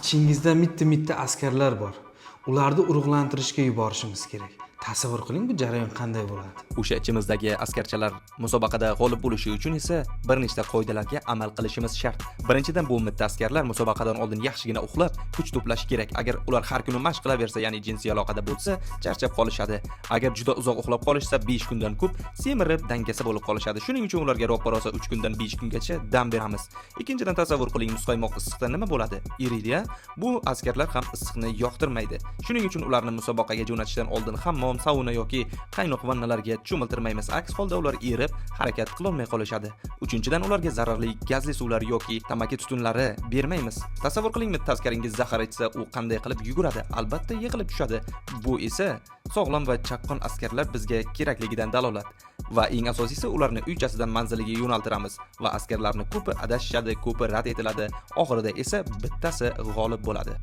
Ichingizda mitta-mitta askarlar bor. Ularni urug'lantirishga yuborishimiz kerak. Tasavvur qiling, bu jarayon qanday bo'ladi? O'sha ichimizdagi askarchalar musobaqada g'olib bo'lishi uchun esa bir nechta qoidalarga amal qilishimiz shart. Birinchidan, bu mitta askarlar musobaqadan oldin yaxshigina uxlab, kuch to'plashi kerak. Agar ular har kuni mashq qilaversa, ya'ni jinsiy aloqada bo'lsa, charchab qolishadi. Agar juda uzoq uxlab qolishsa, 5 kundan ko'p semirib, dangasa bo'lib qolishadi. Shuning uchun ularga roppa-rosa 3 kundan 5 kungacha dam beramiz. Ikkinchidan, tasavvur qiling, muzqaymoq issiqda nima bo'ladi? Eriydi. Bu askarlar ham issiqni yoqtirmaydi. Shuning uchun ularni musobaqaga jo'natishdan oldin hammom, sauna yoki qaynoq vannalarga cho'miltirmaymiz. Aks holda ular erib, harakat qilolmay qolishadi. Uchinchidan, ularga zararli gazli suvlar yoki tamaki tutunlari bermaymiz. Tasavvur qiling, mitta askaringiz zahar ichsa, u qanday qilib yuguradi? Albatta yiqilib tushadi. Bu esa sog'lom va chaqqon askarlar bizga kerakligidan dalolat. Va eng asosiysi, ularni uychasidan manziliga yo'naltiramiz va askarlarni ko'pi adashishadi, ko'pi rad etiladi. Oxirida esa bittasi g'olib bo'ladi.